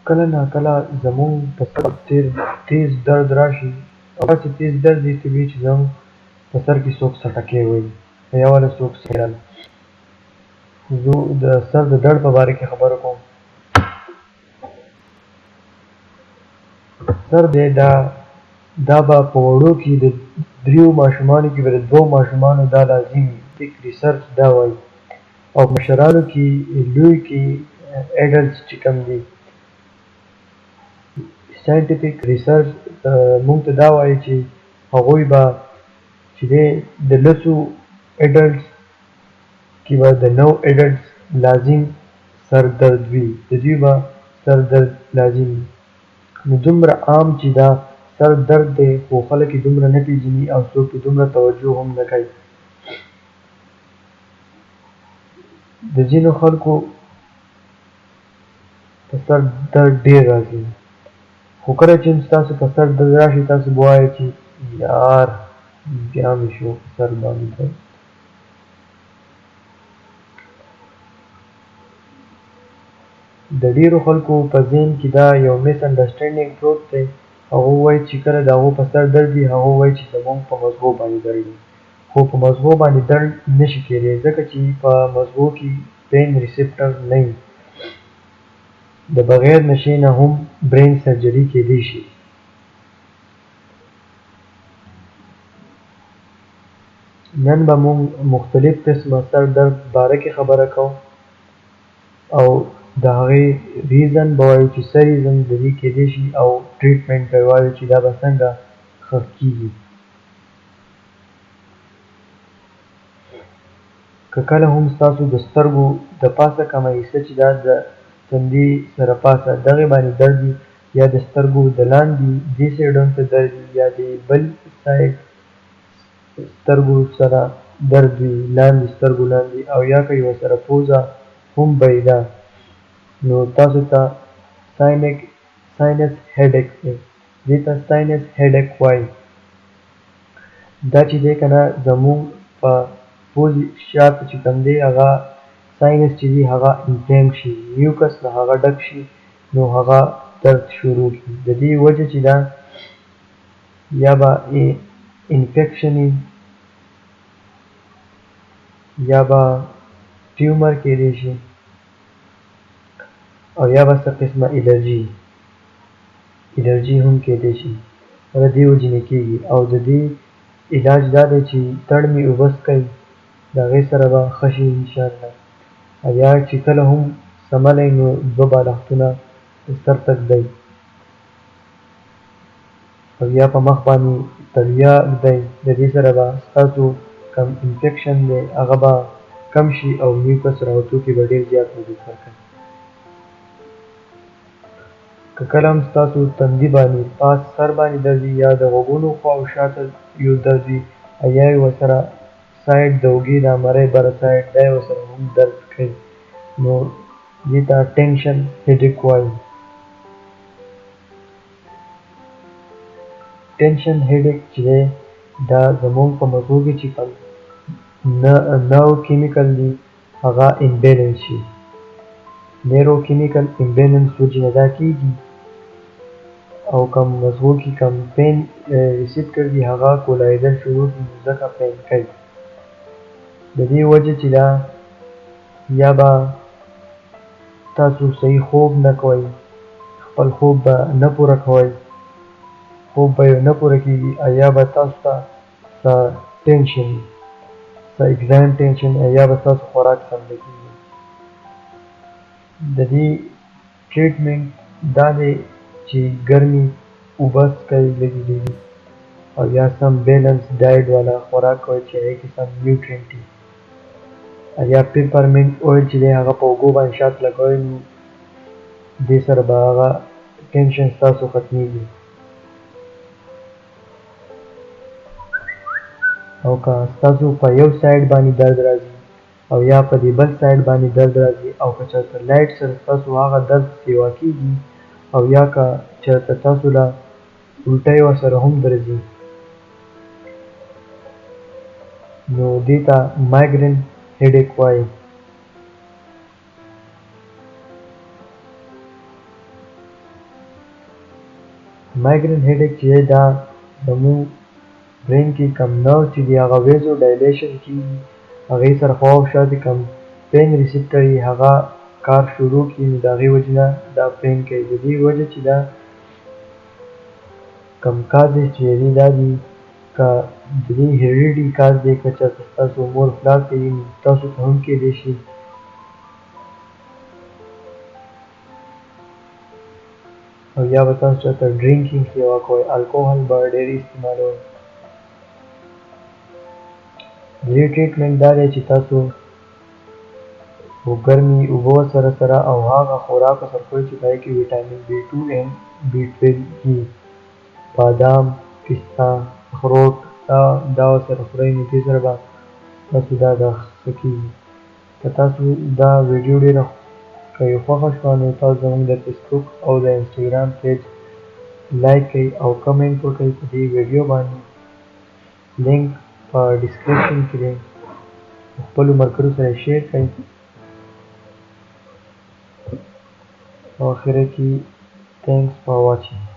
کله نا کله زمونږ په سر تیز درد راشي او داسې تیز درد وي ته وي چې زمونږ په سر کې څوک څټکی وهي یا والا څوک څټل. زه د سر د درد په باره کې خبره کوم. سر دی دا به په وړو کې د دریو ماشومانو کې به د دوو ماشومانو دا لازم وي. ریسرچ دا وایي او مشرانو کې لوی کې ایډلټس چې کوم دي، ساینټیفیک ریسرچ مونږ ته دا وایي چې هغوی به چې دی د 10 ایډلټس کې به د 9 ایډلټس لازم سر درد وي، د دوی به سر درد لازم وي. نو دومره عام چې دا سر درد دی خو خلک یې دومره نه پېژني او څوک یې دومره توجه هم نه کوي. د ځینو خلکو په سر درد ډېر راځي، خو کله چې هم ستاسو په سر درد راشي تاسو به وایئ چې یار بیا مې شو په سر باندې درد. د ډېرو خلکو په ذهن کې دا یو مس انډرسټینډینګ پروت دی. هغه وایي چې کله د هغو په سر درد وي هغه وایي چې زموږ په مزغو باندې درد وي، خو په مزغو باندې درد نشي کېدی ځکه چې په مزغو کې پین ریسپټر نه وي. د بغیر نشې نه هم برین سرجري کېدی شي. نن به موږ مختلف قسمه سر درد باره کې خبره کوو او د هغې ریزن به وایو چې څه ریزن د دې کېدی شي او ټریټمنټ به وایو چې دا به څنګه ښه کېږي. که کله هم ستاسو د سترګو د پاسه کومه حصه چې دا د تندې سره پاسه دغې باندې درد وي یا د سترګو د لاندې دې سایډ هم ته درد وي یا د بل سایډ سترګو سره درد وي لاندې سترګو لاندې او یا که یوه سره پوزه هم بهیده نو تاسو ته ساینس هیډیک دی، دې ته ساینس هیډیک وایي. دا چې دی که نه زموږ په پوزې شاته چې کوم دی هغه ساینس چې دی هغه انفلیم شي، میوکس نه هغه ډک شي نو هغه درد شروع کړي. د دې وجه چې ده یا به انفیکشن وي یا به ټیومر کېدی شي او یا به څه قسمه الرجي هم کېدی شي. د دې وجې نه کېږي. او د دې علاج دا دی چې تړمې اوبه څښئ، د هغې سره به ښه شي انشاءالله. او یا چې کله هم څملی نو دوه بالښتونه سر ته ږدئ او یا په مخ باندې تلویه ږدئ، د دې سره به ستاسو کم انفیکشن دی هغه به کم شي او میوکس راوتو کې به ډېر زیات مدد ورکوي. که کله هم ستاسو تندي باندې پاس سر باندې درد وي یا د غوږونو خوا او شاته یو درد وي او یا یې ورسره سایډ د اوږې د مرۍ بره سایډ دا یې ورسره هم درد کوي نو دې ته ټینشن هیډیک وایي. ټینشن هیډیک چې دی دا زموږ په مزغو کې چې کوم نرو کیمیکل دي هغه امبیلنس شي. نیرو کیمیکل امبیلنس وجې نه دا کېږي او کوم مزغو کې کوم پین ریسپټر دي هغه کولایدل شروع کړي نو ځکه پین کوي. د دې وجه چې ده یا به تاسو صحیح خوب نه کوئ، خپل خوب به نه پوره کوئ، خوب به یې نه پوره کېږي او یا به تاسو ته څه ټینشن وي، څه اګزام ټینشن او یا به ستاسو خوراک سم نه کېږي. د دې ټریټمنټ دا دی چې ګرمې اوبه څښئ لږې ډېرې او یا سم بیلنس ډایټ والا خوراک کوئ چې هغې کې سم نیوټرینټ وي او یا پیپرمنټ اویل چې دی هغه په اوږو باندې شاته لګوئ نو دې سره به هغه ټینشن ستاسو ختمېږي. او که ستاسو په یو سایډ باندې درد راځي او یا په دې بل سایډ باندې درد راځي او که چېرته لایټ سره ستاسو هغه درد سیوا کېږي او یا که چېرته تاسو له الټۍ ورسره هم درځي نو دې ته مایګرین هیډیک وایي. مایګرین هیډیک چې دی دا زموږ برین کې کوم نرو چې دی هغه ویزو ډایلیشن کیږي، هغې سره خوا او شا چې کوم پین ریسپټر یې هغه کار شروع کړي، نو د هغې وجې نه دا پین کوي. د دې وجه چې دا کوم کازز چې دي دا دي که د دې هیریډي کاز دی، که چېرته ستاسو مور پلار ته وي نو تاسو ته هم کېدی شي. او یا به تاسو چېرته ډرینکینګ سیوا کوئ، الکوهل به ډېر استعمالوئ. د دې ټریټمنټ دا دی چې تاسو ګرمې اوبه سره سره او هغه خوراک ورسره خورئ چې په هغې کې ویټامین بي 2 اینډ بي 12 وي، بادام، پسته، اخروټ، دا ورسره خورئ، نو دې سره به تاسو دا ښه کېږي. که تاسو دا ویډیو ډېره که یې خوښه شوه نو تاسو زموږ د فیسبوک او د انسټاګرام پیج لایک کړئ او کمنټ وکړئ په دې ویډیو باندې. لینک په ډسکرپشن کې دی، خپلو ملګرو سره شیر کړئ. او اخره کې، thanks for watching.